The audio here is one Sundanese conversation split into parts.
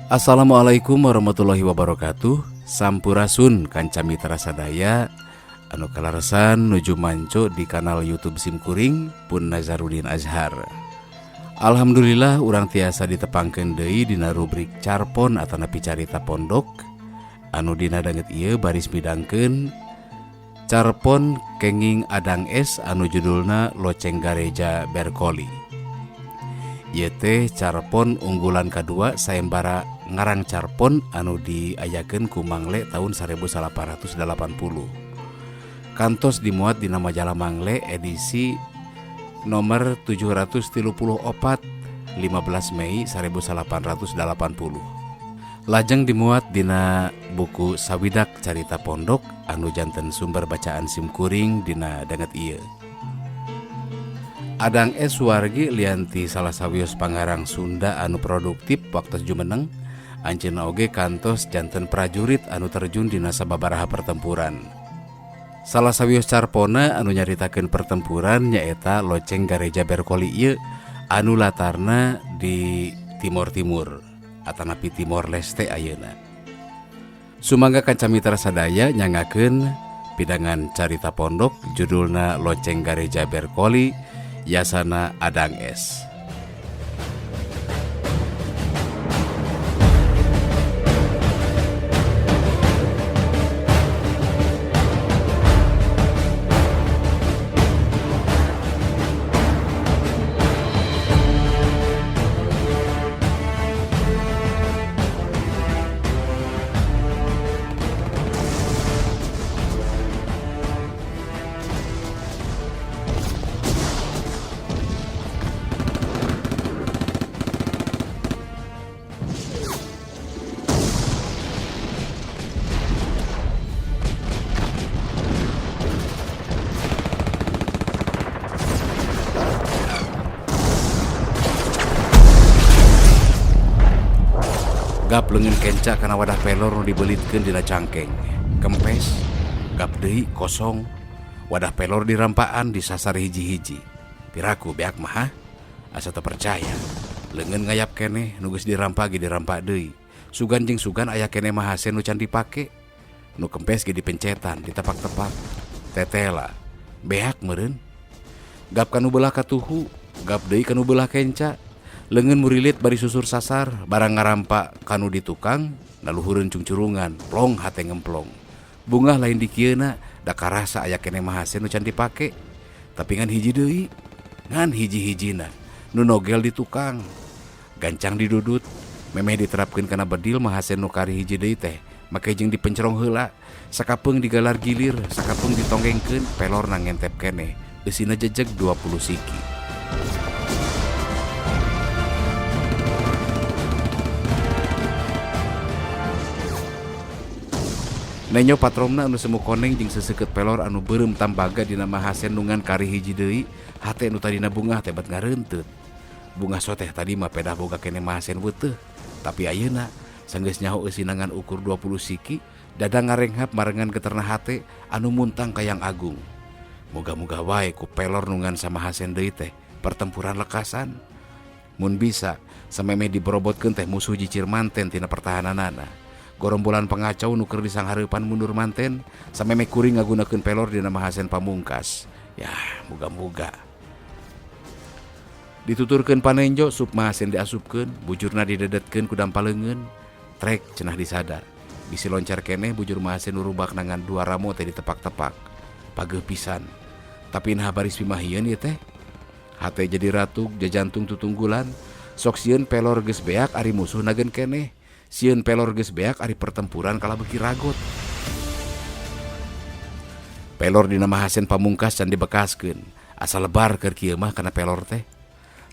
Assalamualaikum warahmatullahi wabarakatuh. Sampurasun kanca mitra sadaya anu kaleresan nuju manco di kanal YouTube Simkuring pun Nazarudin Azhar. Alhamdulillah urang tiasa ditepangkeun deui dina rubrik Carpon atanapi Carita Pondok anu dina danget ieu baris midangkeun Carpon kenging Adang S anu judulna Loceng Gareja Berkoli. Ieu teh carpon unggulan kadua sayembara ngarang carpon anu diayakeun ku Mangle tahun 1880. Kantos dimuat dina majalah Mangle edisi nomor 734 15 Mei 1880. Lajeng dimuat dina buku Sawidak Carita Pondok anu janten sumber bacaan simkuring dina danget ieu. Adang S. Suwargi lianti salah sawios pangarang Sunda anu produktif waktu jumeneng, anjeunna oge kantos janten prajurit anu terjun dina sababaraha pertempuran. Salah sawios carpona anu nyaritakeun pertempuran nyaeta Loceng Gareja Berkoli ieu anu latarna di Timor Timur atanapi Timor Leste ayeuna. Sumangga kanca mitra sadaya nyangakeun pidangan Carita Pondok judulna Loceng Gareja Berkoli yasana Adang S. Gap leungeun kenca kana wadah pelor nu dibelitkeun dina cangkeng. Kempes, gap deui kosong. Wadah pelor dirampaan disasar hiji-hiji. Piraku beak mah, ha? Asa teu percaya. Leungeun ngayap keneh nu geus dirampa ge dirampa deui. Sugan jeung sugan aya keneh mahasen nu can dipake. Nu kempes ge dipencetan, ditepak-tepak. Tetela, beak meureun. Gap kanu belah katuhu, gap deui kanu belah kenca. Leungeun murilit bari susur sasar, barang ngarampa kanu di tukang, naluhureun cungcurungan, plong hate ngemplong. Bungah lain dikieuna, da karasa aya keneh mahasen nu can dipake. Tapi ngan hiji deui, ngan hiji-hijina, nu nogel di tukang. Gancang didudut, memeh diterapkeun kana bedil mahasen nu kari hiji deui teh, make jeung dipencerong heula, sakapeung digalar gilir, sakapeung ditonggengkeun, pelorna ngentep keneh, eusina jejeg 20 siki. Nenyo patromna anu semu koneng jeung seseukeut pelor anu beureum tambaga dina mahasen nungan kari hiji deui, hate nu tadina bungah teh bat ngareunteut. Bungah soteh tadi mah pedah boga keneh mahasen weuteuh, tapi ayeuna sanggeus nyaho eusina ngan ukur 20 siki, dada ngarenghap marengan geterna hate anu muntang ka Yang Agung. Moga-moga wae ku pelor nungan samahasen deui teh pertempuran lekasan. Mun bisa samemeh diborobotkeun teh musuh jicir manten tina pertahananana. Gorombolan pengacau nu keur disanghareupan mundur manten samemeh kuring ngagunakeun pelor dina mahasen pamungkas. Yah, muga-muga. Dituturkeun panenjo sup mahasen diasupkeun, bujurna didedetkeun ku dampaleungeun, trek cenah disada. Bisi loncar keneh bujur mahasen nu rubak nangan dua ramo teh ditepak-tepak. Pageuh pisan. Tapi nah baris pimahieun ieu teh. Hate jadi ratug, jajantung tutunggulan, sok sieun pelor geus beak ari musuh nageun keneh. Sieun pelor geus beak ari pertempuran kalah beuki ragot. Pelor dina mahasen pamungkas can dibekaskeun. Asa lebar keur kieu mah kana pelor teh.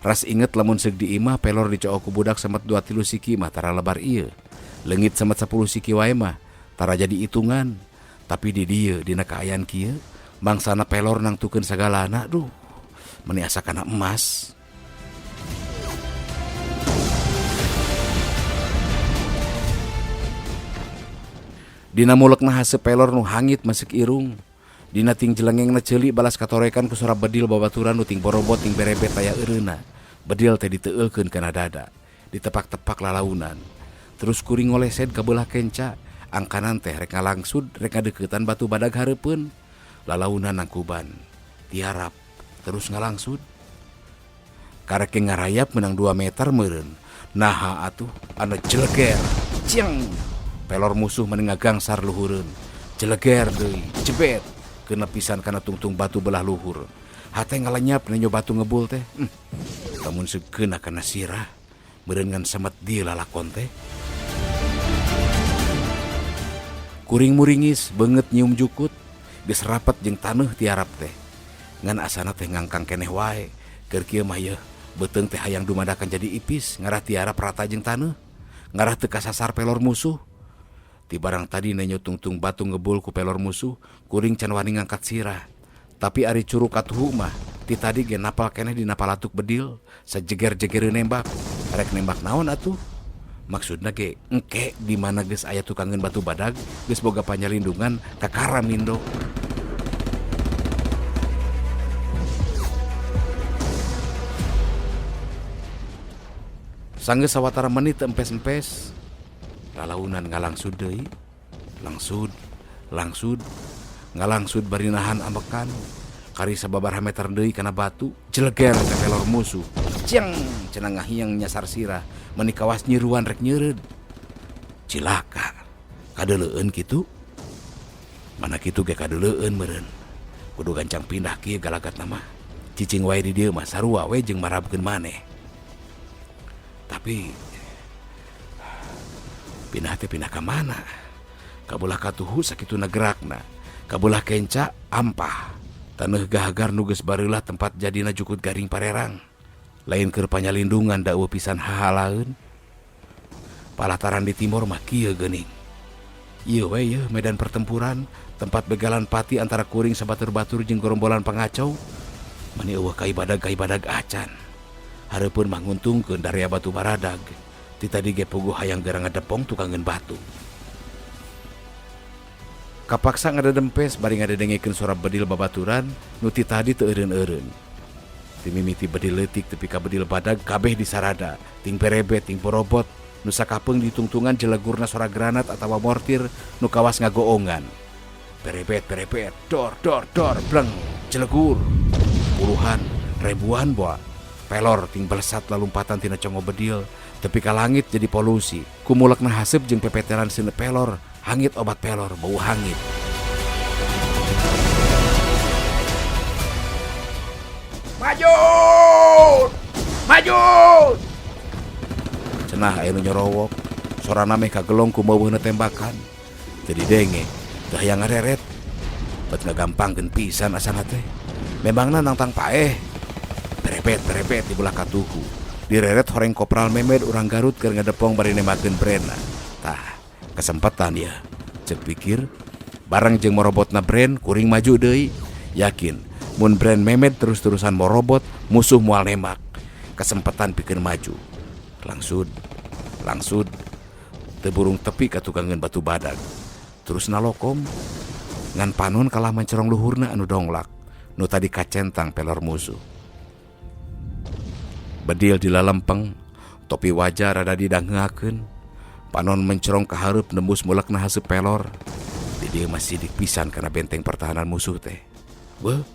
Ras inget lamun seug di imah pelor dicook ku budak samet 2-3 siki mah tara lebar ieu. Leungit samet 10 siki wae mah tara jadi hitungan. Tapi di dieu dina kaayaan kieu mangsana pelor nangtukeun sagalana duh. Meni asa kana emas. Dina mulekna haseup pelor nu hangit masuk irung. Dina ting jelengengna ceuli balas katorekan ku sora bedil babaturan nu ting borobot ting berebet aya eureuna. Bedil teh diteueulkeun kana dada, ditepak-tepak lalaunan. Terus kuring ngolesed ka beulah kenca, angkanan teh rek ngalangsud rek ngadeuketan batu badag hareupeun. Lalaunan nangkuban, tiarap terus ngalangsud. Karek ngarayap menang 2 meter meureun. Naha atuh anu jeleger. Cieng. Pelor musuh meni ngagangsar luhureun. Jeleger deui, jebet. Kena pisan kana tungtung batu belah luhur. Hate ngalenyap nenyo batu ngebul teh. Lamun sekeuna kana sirah, meureun ngan samet di lalakon teh. Kuring muringis beungeut nyium jukut, geus rapet jeung taneuh tiarap teh. Ngan asana teh ngangkang keneh wae. Keur kieu mah yeuh, beuteung teh hayang dumadakan jadi ipis, ngarah tiarap rata jeung taneuh. Ngarah teu kasasar pelor musuh. Ti barang tadi nenyo tungtung batu ngebul ku pelor musuh, kuring can wani ngangkat sirah. Tapi ari curug katuhu mah, ti tadi ge napal keneh dina palatuk bedil, sajeger-jegereun nembak. Rek nembak naon atuh? Maksudna ge engke di mana geus aya tukangeun batu badag, geus boga panyalindungan kakara mindo. Sanggeus sawatara menit teu empes-empes, lalaunan ngalangsud deui, langsud, langsud, ngalangsud bari nahan ambekan. Kari sababaraha meter deui kana batu, jeleger ka pelor musuh. Cieng, cenah ngahiang nyasar sirah, meuni kawas nyiruan rek nyeureud. Cilaka, kadeuleueun kitu? Mana kitu ge kadeuleueun meureun. Kudu gancang pindah kieu galagatna mah. Cicing wae di dieu mah sarua we jeung marabkeun maneh. Tapi pindah teh pindah ka mana? Kabelah katuhu sakituna gerakna, kabelah kenca ampah. Taneuh gahagar nu geus bareulah tempat jadina jukut garing parerang. Lain keur panyalindungan da eueuh pisan hahalaeun. Palataran di timur mah kieu geuning. Ieu we yeuh medan pertempuran, tempat begalan pati antara kuring sabatur-batur jeung gerombolan pangacau. Mani eueuh kaibadag-kaibadag acan. Hareupeun mah nguntungkeun daria batu baradag. Ti tadi ge puguh hayang geura ngadepong tukangeun batu. Kapaksa ngadedempes bari ngadedengekeun sora bedil babaturan nu ti tadi teu eureun-eureun. Ti mimiti bedil leutik tepi ka bedil badag kabeh disarada, ting perebet ting borobot, nu sakapeung ditungtungan jelegurna sora granat atawa mortir nu kawas ngagoongan. Perebet perebet, dor dor dor, bleng, jelegur. Puluhan, ribuan boa. Pelor ting belesat lalumpatan tina congo bedil, tepi ka langit jadi polusi. Kumulekna haseup jeung pepeteran seuneu pelor, hangit obat pelor, bau hangit. Maju! Maju! Cenah aya nu nyorowok, sorana meh kagelong ku meuweuhna tembakan. Jadi denge, teu hayang ngareret. Bet ngagampangkeun pisan asana teh. Memangna nangtang paeh. Perebet, perebet di belah katuhu. Direret horeng kopral Memed urang Garut keur ngedepong bari nembakeun brena. Tah, kesempatan ya. Cek pikir, bareng jeung morobotna bren kuring maju deui. Yakin, mun bren Memed terus-terusan morobot, musuh moal nembak. Kesempatan pikeun maju. Langsud, langsud. Teu burung tepi ka tukangeun batu badag. Terus nalokom, ngan panon kalah mencerong luhurna anu donglak, nu tadi kacentang pelor musuh. Bedil di lalempeng, topi wajah rada didangheakeun, panon mencerong ka hareup nembus mulekna haseup pelor. Di dieu mah sidik pisan kana benteng pertahanan musuh teh. Beuh,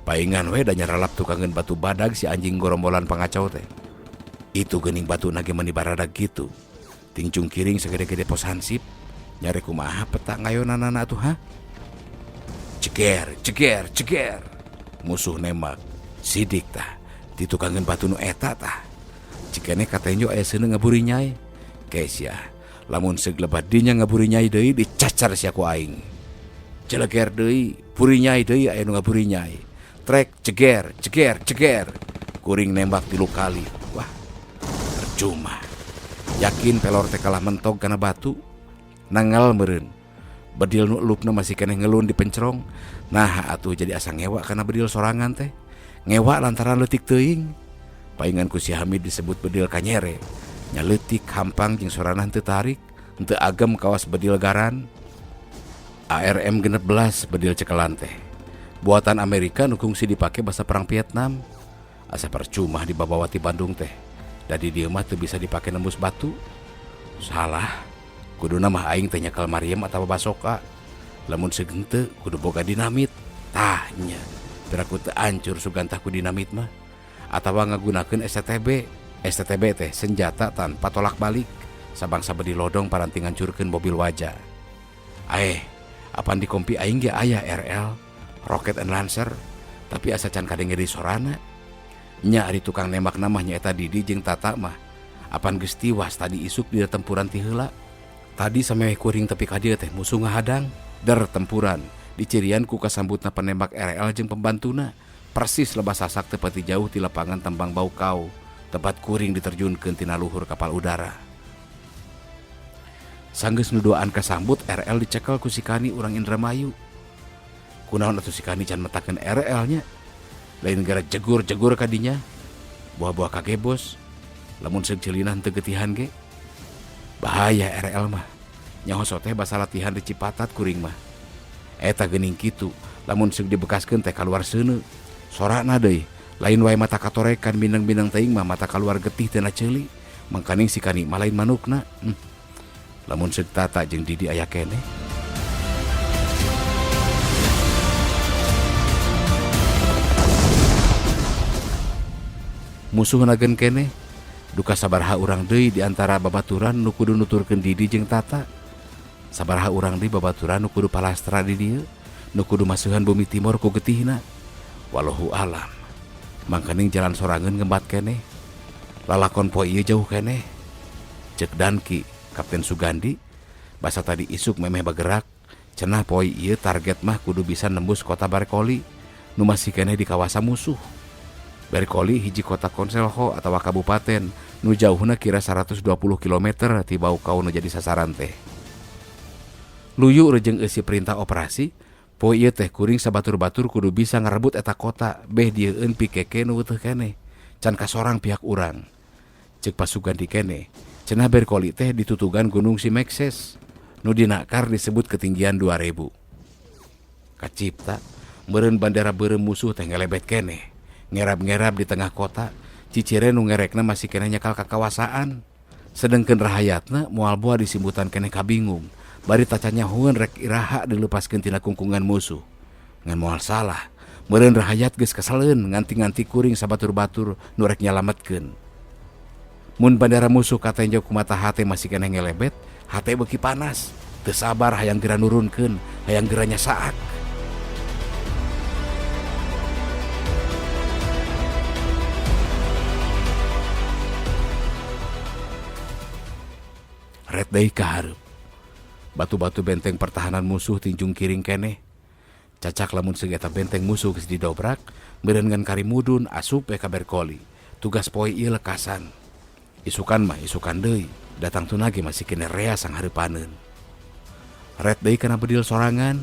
paingan we da nyaralap tukangeun batu badag si anjing gorombolan pangacau teh. Itu geuning batu nage meni baradag kitu. Ting cungkiring sagede-gede pos hansip, nyare kumaha peta ngayonanana atuh ha? Ceger, ceger, ceger. Musuh nembak, sidik tah. Ditukangeun batu nu eta tah. Cikene katenjo aya seuneu ngaburinyai. Kesia, lamun seuglebat dinya ngaburinyai deui dicacar sia ku aing. Jeleger deui, burinyai deui aya nu ngaburinyai. Trek ceger, ceger, ceger. Kuring nembak 3 kali. Wah, percuma. Yakin pelor teh kalah mentog kana batu. Nangal meureun. Bedil nu elupna masih keneh ngelun di pencerong. Nah, atuh jadi asa ngewa kana bedil sorangan teh. Ngewa lantaran leutik teuing. Paingan ku si Hamid disebut bedil kanyere. Nya leutik hampang jeung sorana henteu tarik, henteu agem kawas bedil garan. ARM 16 bedil cekelan teh. Buatan Amerika nu kungsi dipake basa perang Vietnam. Asa percuma dibabawa ti Bandung teh. Da di dieu mah teu bisa dipake nembus batu. Salah. Kuduna mah aing teh nyekel Mariam atawa basoka. Lamun seug henteu kudu boga dinamit. Tah nya. Piraku teu ancur sugantah ku dinamit mah. Atawa ngagunakeun STTB. STTB teh senjata tanpa tolak balik. Sabangsa bedi lodong paranti ngancurkeun mobil waja. Aeh, apan di kompi aing ge aya RL, Rocket and Lancer, tapi asa can kadenge deui sorana. Nya ari tukang nembakna mah nyaeta Didi jeung Tata mah. Apan geus tiwas tadi isuk dina tempuran ti heula. Tadi samemeh kuring tepi ka dieu teh musuh ngahadang, der tempuran. Dicirian ku kasambutna penembak RL jeung pembantuna. Persis lebah sasak teu pati jauh ti lapangan tembang Baukau, tempat kuring diterjunkeun tina luhur kapal udara. Sanggeus nu duaan kasambut RL dicekel ku si Kani urang Indramayu. Kunaon atuh si Kani can metakeun RL nya? Lain gara jegur-jegur ka dinya. Buah-buah kagebos. Lamun seug ceulina henteu getihan ge. Bahaya RL mah. Nyaho soteh basa latihan di Cipatat kuring mah. Eta geuning kitu, lamun seug dibekaskeun teh kaluar seuneu. Sorana deui, lain wae mata katorekan mineng-mineng teuing mah mata kaluar getih tina ceuli. Mangkaning si Kani mah lain manukna. Lamun seug Tata jeung Didi aya keneh. Musuh nagen keneh. Duka sabaraha urang deui di antara babaturan nu kudu nuturkeun Didi jeung Tata. Sabaraha urang deui babaturan nu kudu palastra di dieu, nu kudu masuhan bumi timur ku getihna. Wallahu alam. Mangkaning jalan sorangeun ngembat keneh. Lalakon poe ieu jauh keneh. Ceuk Danki, Kapten Sugandi, basa tadi isuk memeh bagerak, cenah poe ieu target mah kudu bisa nembus kota Barkoli nu masih keneh di kawasan musuh. Barkoli hiji kota konselho atawa kabupaten nu jauhna kira 120 kilometer ti Baukau nu jadi sasaran teh. Luyu rejeung eusi perintah operasi, poe ieu teh kuring sabatur-batur kudu bisa ngarebut eta kota beh dieueun pikeke nu teu keneh. Can kasorang pihak urang. Ceuk Pak Sugandi keneh, cenah Berkoli teh ditutugan Gunung Simekses nu dinakar disebut ketinggian 2000. Kacipta meureun bandera beureum musuh teh ngelebet keneh. Ngerab-ngerab di tengah kota, cicire nu ngerekna masih keneh nyekal kakawasaan. Sedengkeun rahayatna moal boa disimbutan keneh kabingung. Bari tacan nyahueun rek iraha dilepaskeun tina kungkungan musuh. Ngan moal salah, meureun rahayat geus keseleun nganti-nganti kuring sabatur-batur nu rek nyalametkeun. Mun bandara musuh katenjo ku mata hate masih keneh ngelebet, hate beuki panas. Teu sabar hayang geura nurunkeun, hayang geura nyasaak. Red deui ka hareup. Batu-batu benteng pertahanan musuh tinjung kiring keneh. Cacak lamun seug eta benteng musuh geus didobrak, meureun ngan kari mudun asup we ka Berkoli. Tugas poe ieu lekasan. Isukan mah isukan deui, datang tunage masih keneh rea sanghareupaneun. Red deui kana bedil sorangan.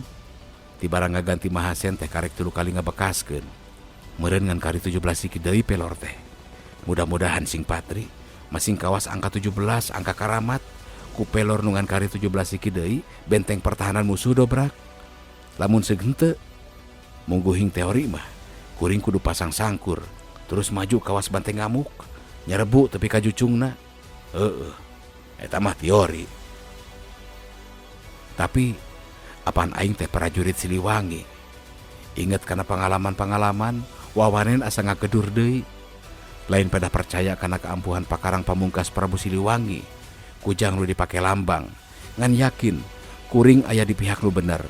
Tibara ngaganti mahasen teh karek 3 kali ngabekaskeun. Meureun ngan kari 17 siki deui pelor teh. Mudah-mudahan sing patri, masing kawas angka 17, angka karamat. Ku pelor nu ngan kari 17 siki deui, benteng pertahanan musuh dobrak. Lamun seug henteu, mungguhing teori mah, kuring kudu pasang sangkur, terus maju kawas banteng ngamuk, nyarebu tepi ka jucungna. Heeh, eta mah teori. Tapi apaan aing teh prajurit Siliwangi? Inget kana pengalaman-pengalaman, wawanen asa ngagedur deui. Lain pada percaya kana keampuhan Pakarang Pamungkas Prabu Siliwangi, kujang nu dipake lambang. Ngan yakin kuring aya di pihak nu bener.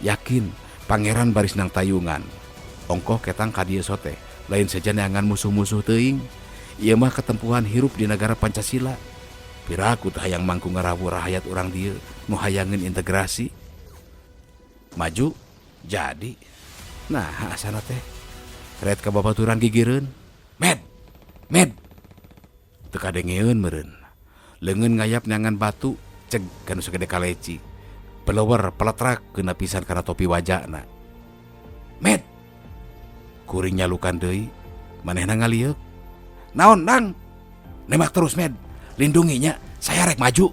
Yakin pangeran baris nang tayungan. Ongkoh ketang ka dieu sote, lain saja neangan musuh-musuh teuing. Ieu mah ketempuhan hirup di negara Pancasila. Piraku teh hayang mangku ngarawu rahayat urang dieu nu hayangeun integrasi. Maju jadi. Nah, asana teh. Red ka babaturan gigireun. Med. Med. Teu kadengeun meureun. Leungeun ngayap neangan batu ceg kanu sagede kaleci. Pelower peletrak kena pisan kana topi wajahna. Med. Kuring nyalukan deui, manehna ngalieuk. Naon, Nang? Nembak terus, Med. Lindunginya, saya rek maju.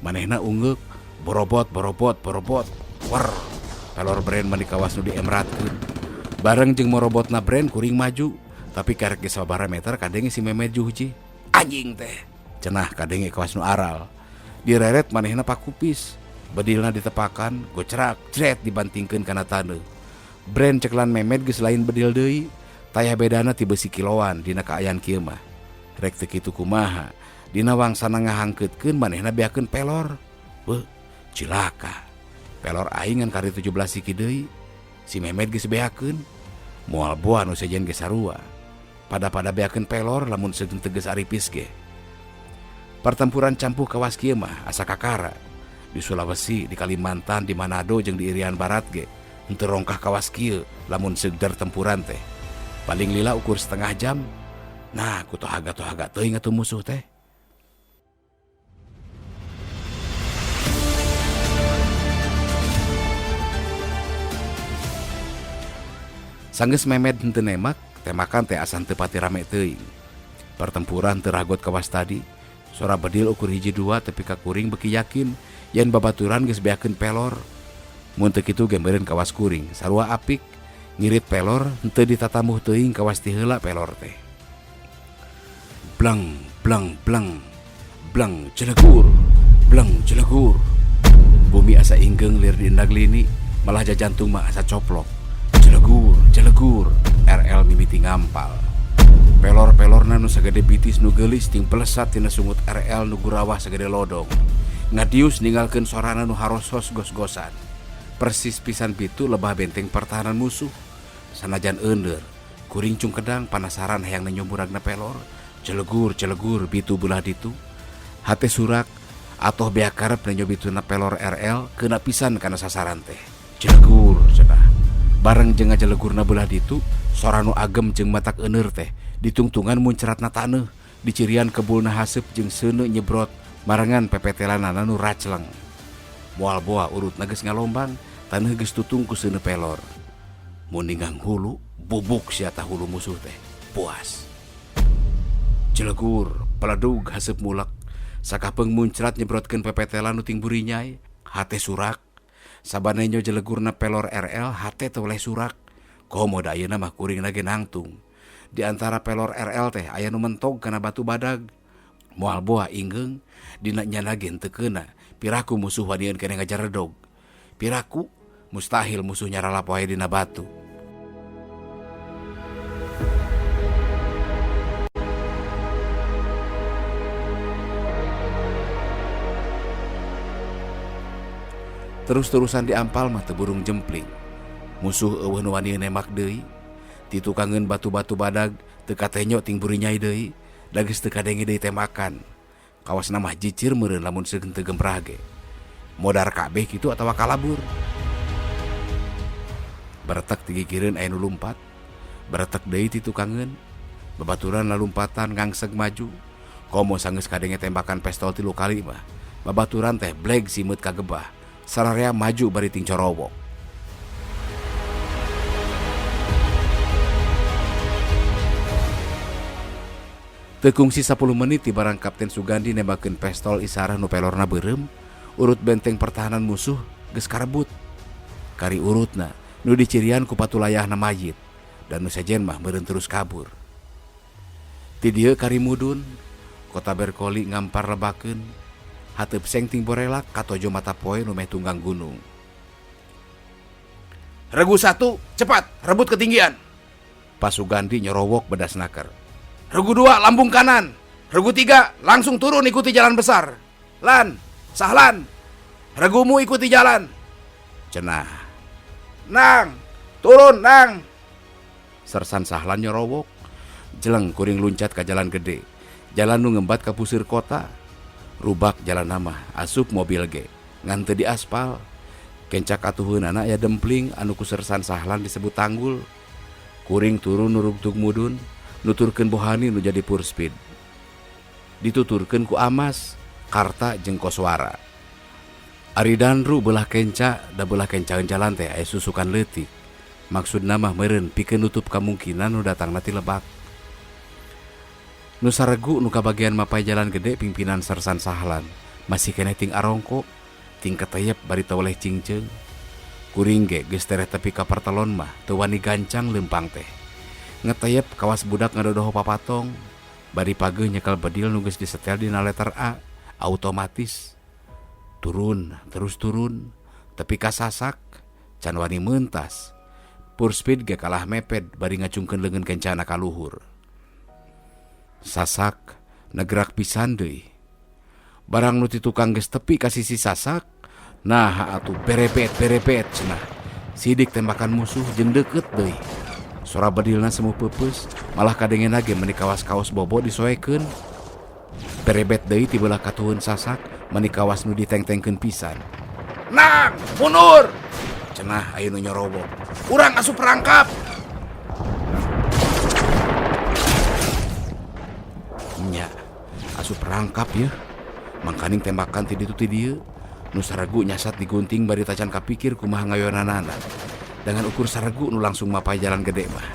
Manehna ungeuk, borobot, borobot, borobot. Wer. Pelor brand mah dikawas nu diemratkeun. Bareng jeung morobotna brand kuring maju, tapi karek ge sababaraha meter kadenge si Memed juhji. Anjing teh. Cenah kadenge kawas nu aral. Direret manehna pakupis. Bedilna ditepakan, gocrak, jret dibantingkeun kana taneuh. Brand ceklan Memed geus lain bedil deui, taya bedana ti besi kiloan dina kaayaan kieu mah. Rek teu kitu kumaha, dina wangsana ngahangkeutkeun manehna beakeun pelor. Beuh, cilaka. Pelor aing ngan kari 17 siki deui. Si Memed geus beakeun. Moal boa nu sejen ge sarua. Pada-pada beakeun pelor lamun seung teu geus aripis ge. Pertempuran campuh kawas kieu mah asa kakara. Di Sulawesi, di Kalimantan, di Manado jeung di Irian Barat ge henteu rongkah kawas kieu lamun seugder tempuran teh. Paling lila ukur setengah jam. Nah, ku tohaga-tohaga teuing atuh musuh teh. Sanggeus Memed henteu nemak, tembakan teh asa henteu pati rame teuing. Pertempuran teu ragot kawas tadi. Sora bedil ukur hiji dua tepi ka kuring beuki yakin yen babaturan geus beakeun pelor. Mun teu kitu ge meureun kawas kuring, sarua apik ngirit pelor henteu ditatamuh teuing kawas ti heula pelor teh. Bleng bleng bleng bleng jelegur bleng jelegur. Bumi asa inggeung lir diendag lini, malah jajantung mah asa coplok. Jelegur jelegur RL mimiti ngampal. Pelor-pelorna nu sagede bitis nu geulis ting pelesat tina sungut RL nu gurawah sagede lodong. Ngadius ninggalkeun sorana nu harosos gos-gosan. Persis pisan bitu lebah benteng pertahanan musuh. Sanajan euneur, kuring cungkedang panasaran hayang nenyo muragna pelor. Jelegur jelegur bitu beulah ditu. Hate surak atoh beak karep nenyo bituna pelor RL keuna pisan kana sasaran teh. Jelegur cenah. Bareng jeung ngajelegurna beulah ditu, sora nu agem jeung matak euneur teh ditungtungan muncratna taneuh, dicirian kebulna haseup jeung seuneu nyebrot marengan pepetelanana nu racleng. Moal boa urutna geus ngalombang, taneuh geus tutung ku seuneu pelor. Mun ninggang hulu, bubuk sia tah hulu musuh teh. Puas. Jelegur, peledug haseup mulek. Sakapeung muncrat nyebrotkeun pepetelan nu ting burinyai, hate surak. Saban nenyo jelegurna pelor RL, hate teu weleh surak. Komo da ayeuna mah kuringna ge nangtung. Di antara pelor RL teh aya nu mentog kana batu badag. Moal boa inggeung, dina nyana ge henteu keuna. Piraku musuh wanieun keneh ngajaredog. Piraku mustahil musuh nyaralap wae dina batu. Terus-terusan diampal mah teu burung jempling. Musuh eueuh nu wanieun nembak deui. Ti tukangeun batu-batu badag teu katenyo ting burinyai deui, da geus teu kadenge deui tembakan. Kawasna mah jicir meureun lamun seung teu gemprah ge. Modar kabeh kitu atawa kalabur. Baretek ti gigireun aya nu lumpat. Baretek deui ti tukangeun. Babaturan lalumpatan ngangseg maju. Komo sanggeus kadenge tembakan pestol 3 kali mah. Babaturan teh bleg simeut kagebah. Sararea maju bari ting corowok. Teu kungsi 10 menit ti barang Kapten Sugandi nembakeun pestol isarah nu pelorna beureum, urut benteng pertahanan musuh geus karebut. Kari urutna nu dicirian ku patulayahna mayit dan nu sejen mah meureun terus kabur. Ti dieu kari mudun, kota Berkoli ngampar lebakeun. Hateup seng ting borelak katojo mata poe nu meh tunggang gunung. Regu 1, cepat, rebut ketinggian. Pak Sugandi nyorowok bedas naker. Regu 2, lambung kanan. Regu 3, langsung turun ikuti jalan besar. Lan, Sahlan, regumu ikuti jalan. Cenah. Nang, turun, nang. Sersan Sahlan nyorowok. Jeleng kuring luncat ke jalan gede. Jalan nu ngembat ka puseur kota. Rubak jalan nama, asup mobil ge. Ngan teu di aspal. Kencak atuheunana aya dempling anu ku Sersan Sahlan disebut tanggul. Kuring turun nurugtug mudun, nuturkeun bohani nu jadi purspid. Dituturkeun ku Amas, Karta jeung Koswara. Ari Dandru belah kenca, da belah kencaeun jalan teh aya susukan leutik. Maksudna mah meureun pikeun nutup kamungkinan nu datangna ti lebak. Nu saregu nu kabagian mapai jalan gede pimpinan Sersan Sahlan masih keneh ting arongko, ting keteyep bari teu weleh cingceung. Kuring ge geus tereh tepi ka pertelon mah teu wani gancang leumpang teh. Ngeteyep kawas budak ngadodoho papatong, bari pageuh nyekel bedil nu geus disetel dina letter A, automatis. Turun, terus turun, tepi ka sasak, can wani mentas. Purspid ge kalah mepet bari ngacungkeun leungeun kencana ka luhur. Sasak negrak pisan deui. Barang nu ti tukang geus tepi ka sisi sasak, nah atuh berebet berebet cenah. Sidik tembakan musuh jeung deukeut deui. Sora bedilna semu peupeus, malah kadengena ge meuni kawas kaos Bobo disoekeun. Berebet deui ti beulah katuhun sasak, meuni kawas nu ditengtengkeun pisan. Nang, mundur! Cenah aya nu nyorobok. Urang asup perangkap. Nya, asup perangkap yeuh. Mangkaning tembakan ti ditu ti dieu. Nu saregu nyasat digunting bari tacan kapikir kumaha ngayonanana. Dengan ukur saregu nu langsung mapay jalan gede mah.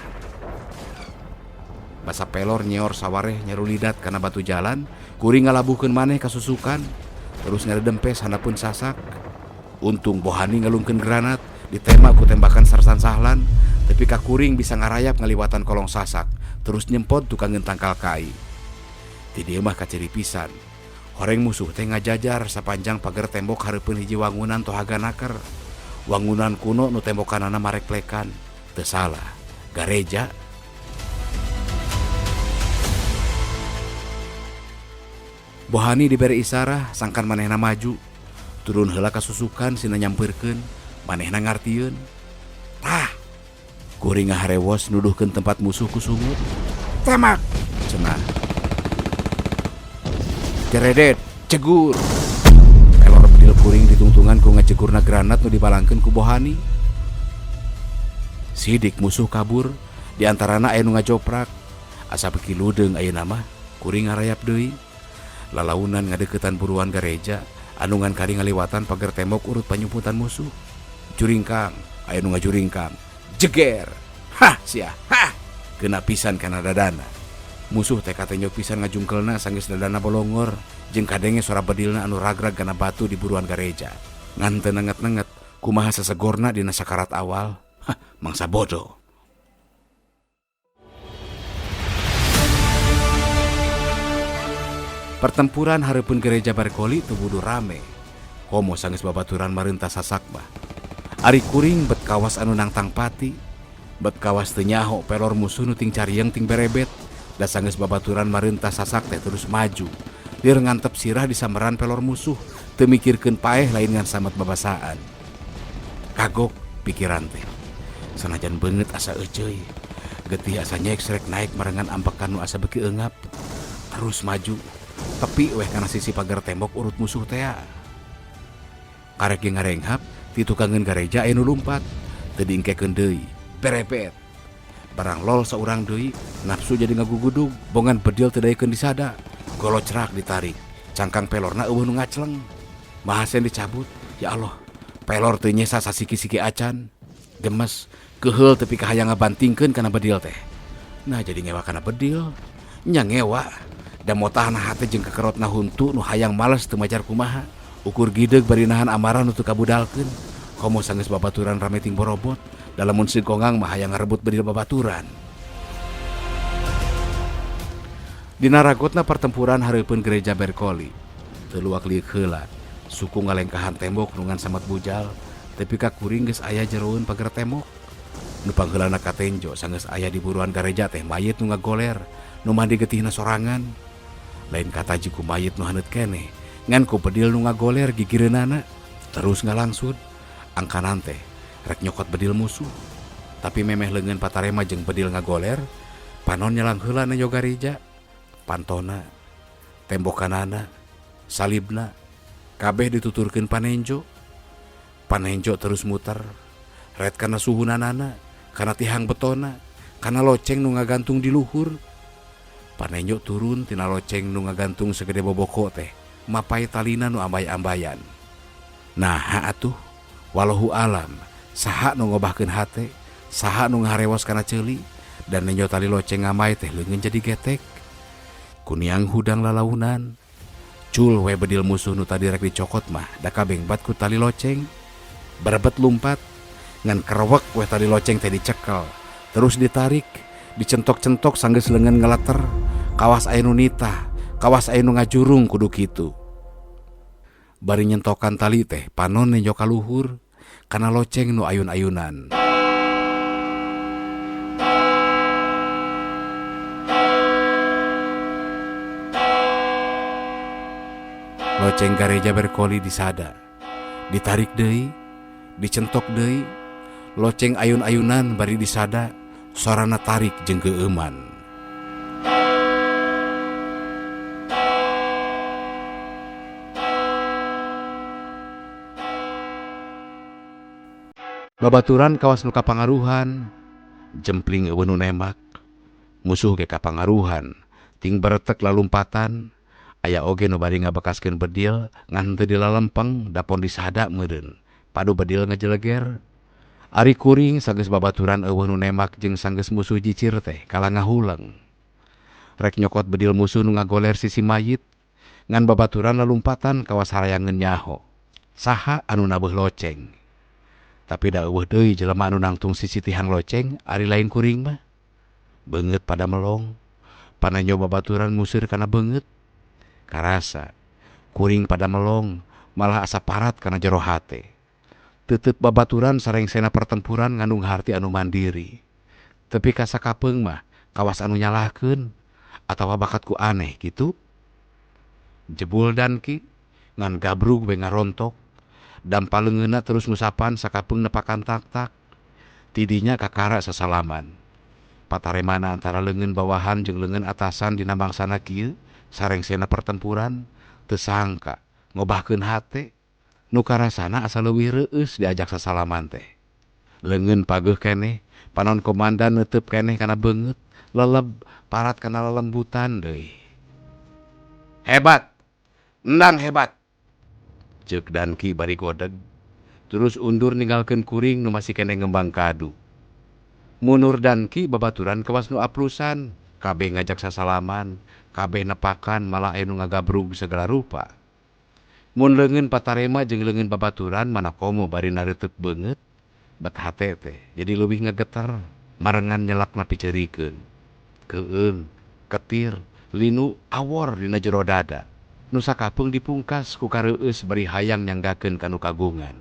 Basa pelor nyeor sawareh nyarulidat kana batu jalan, kuring ngalabuhkeun maneh ka susukan, terus ngadedempes handapeun sasak. Untung Bohani ngalungkeun granat, ditembak ku tembakan Sersan Sahlan, tepi ka kuring bisa ngarayap ngaliwatan kolong sasak, terus nyempot tukangeun tangkal kai. Ti dieu mah kaciri pisan. Horeng musuh teh ngajajar sapanjang pager tembok hareupeun hiji wangunan tohaga naker. Wangunan kuno nu tembokanana mareklekan. Teu salah, gareja. Bohani dibere isarah sangkan manehna maju. Turun heula ka susukan sina nyampeurkeun, manehna ngartieun. Tah, kuring ngaharewos nuduhkeun tempat musuh ku sungut. Tembak, cenah. Jeredet, cegur. Pelor bedil kuring ditungtungan ku ngacegurna granat nu dibalangkeun ku Bohani. Sidik musuh kabur, di antarana aya nu ngajoprak. Asa beuki ludeung ayeuna mah, kuring ngarayap deui. Lalaunan ngadeukeutan buruan gareja, anu ngan kari ngaliwatan pager tembok urut panyumputan musuh. Juringkang, aya nu ngajuringkang. Jeger. Hah sia, hah. Kena pisan kana dadana. Musuh teh katenjo pisan ngajungkelna sanggeus dadana bolongor, jeung kadenge sora bedilna anu ragrag kana batu di buruan gareja. Ngan teu nenget-nenget, kumaha sasegorna dina sakarat awal. Hah, mangsa bodoh. Pertempuran hareupeun gereja Barkoli teu budu rame. Komo sanggeus babaturan mareuntas sasak mah. Ari kuring bet kawas anu nangtang pati, bet kawas teu nyaho pelor musuh nu ting carieng ting berebet, da sanggeus babaturan mareuntas sasak teh terus maju. Lir ngantep sirah disamberan pelor musuh, teu mikirkeun paeh lain ngan samet babasaan. Kagok pikiran teh. Sanajan beungeut asa euceuy, getih asa nyeksrek naik marengan ampekan nu asa beuki eungap. Terus maju, tepi weh kana sisi pagar tembok urut musuh tea. Karek ge ngarenghap, ti tukangeun gareja aya nu lumpat, teu diengkekeun deui, berebet. Barang lol saurang deui, nafsu jadi ngagugudug, bongan bedil teu daekeun disada. Golocrak ditarik, cangkang pelorna eueuh nu ngacleng. Mahasen dicabut, ya Allah, pelor teu nyesa sasiki-siki acan. Gemes, keuheul tepi ka hayang ngabantingkeun kana bedil teh. Nah jadi ngewa kana bedil, nya ngewa. Da motahna hate jeung kekerotna huntu nu hayang males teu majar kumaha. Ukur gideug bari nahan amarah nu teu kabudalkeun. Komo sanggeus babaturan rame ting borobot, da lamun singkongang mah hayang ngarebut bedil babaturan. Dina ragotna pertempuran hareupeun gereja Berkoli, teu luak liuk heula, suku ngalengkahan tembok nu ngan samet bujal, tepi ka kuring geus aya jeroeun pager tembok. Nu pangheulana katenjo sanggeus aya di buruan gareja teh mayit nu ngagoler, nu mandi getihna sorangan. Lain kataji ku mayit nu haneut keneh, ngan ku bedil nu ngagoler gigireunana, terus ngalangsud. Angkanan teh rek nyokot bedil musuh. Tapi memeh leungeun patarema jeung bedil ngagoler, panon nyelang heula na gareja. Pantona, tembokanana, salibna, kabeh dituturkeun panenjo. Panenjo terus muter, ret kana suhunanana, kana tihang betona, kana loceng nu ngagantung di luhur. Panenjo turun tina loceng nu ngagantung segede boboko teh, mapai talina nu ambay-ambayan. Nah atuh, walahu alam, saha nu ngobahkeun hate, saha nu ngaharewos kana ceuli, dan nenjo tali loceng ngamai teh leungeun jadi getek. Kuniang hudang lalaunan, cul we bedil musuh nu tadi rek dicokot mah, da kabengbat ku tali loceng. Berebet lumpat, ngan kerewek we tali loceng teh dicekel, terus ditarik, dicentok-centok sanggeus leungeun ngeleter, kawas aya nu nitah, kawas aya nu ngajurung kudu kitu. Bari nyentokan tali teh panon nenjo ka luhur kana loceng nu ayun-ayunan. Loceng gareja berkoli disada. Ditarik deui, dicentok deui, loceng ayun-ayunan bari disada, sorana tarik jeung geueuman. Babaturan kawas nu kapangaruhan, jempling euweuh nu nembak. Musuh ge kapangaruhan, ting beretek lalumpatan, aya oge nu bari ngabekaskeun bedil ngan teu dilalempeng dapon disada meureun. Padu bedil ngejeleger. Ari kuring sanggeus babaturan euweuh nu nembak jeung sanggeus musuh jicir teh kalah ngahuleng. Rek nyokot bedil musuh nu ngagoler sisi mayit, ngan babaturan lalumpatan kawas harayangeun nyaho. Saha anu nabeuh loceng? Tapi da euweuh deui jelema anu nangtung sisitihan loceng ari lain kuring mah. Beungeut pada melong, panenjo babaturan museur kana beungeut. Karasa kuring pada melong malah asa parat kana jero hate. Tetep babaturan sarengsena pertempuran ngandung harti anu mandiri. Tepi ka sakapeung mah kawas anu nyalahkeun atawa bakat ku aneh kitu. Jebul danki ngan gabrug we ngarontok. Dampa leungeunna terus ngusapan sakapeung nepakan tak-tak. Tidinya kakara sasalaman. Pataremana antara leungeun bawahan jeung leungeun atasan dina mangsana kieu sarengsena pertempuran teu sangka ngobahkeun hate. Nu karasana asa leuwih reueus diajak sasalaman teh. Leungeun pageuh keneh, panon komandan neuteub keneh kana beungeut, leleb parat kana lelembutan deui. Hebat, endang hebat. Ceuk Danki bari godeg, terus undur ninggalkeun kuring nu masih keneh ngembang kadu. Munur Danki babaturan kawas nu aplusan, kabeh ngajak sasalaman, kabeh nepakan malah aya nu ngagabrug sagala rupa. Mun leungeun patarema jeung leungeun babaturan mana komo bari nareuteuk beungeut, bet hate teh jadi leuwih ngageter, marengan nyelakna piceurikeun. Keueung, ketir, linu awor dina jero dada. Nu sakapeung dipungkas ku kareueus bari hayang nyanggakeun ka nu kagungan.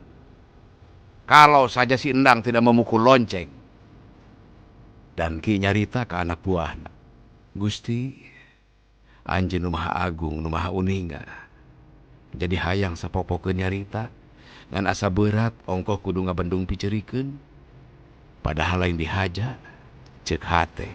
Kalau saja si Endang tidak memukul lonceng. Danki nyarita ka anak buahna. Gusti, anjeun nu maha agung, nu maha uninga. Jadi hayang sapopokeun nyarita, ngan asa beurat ongkoh kudu ngabendung piceurikeun. Padahal lain dihaja, ceuk hate.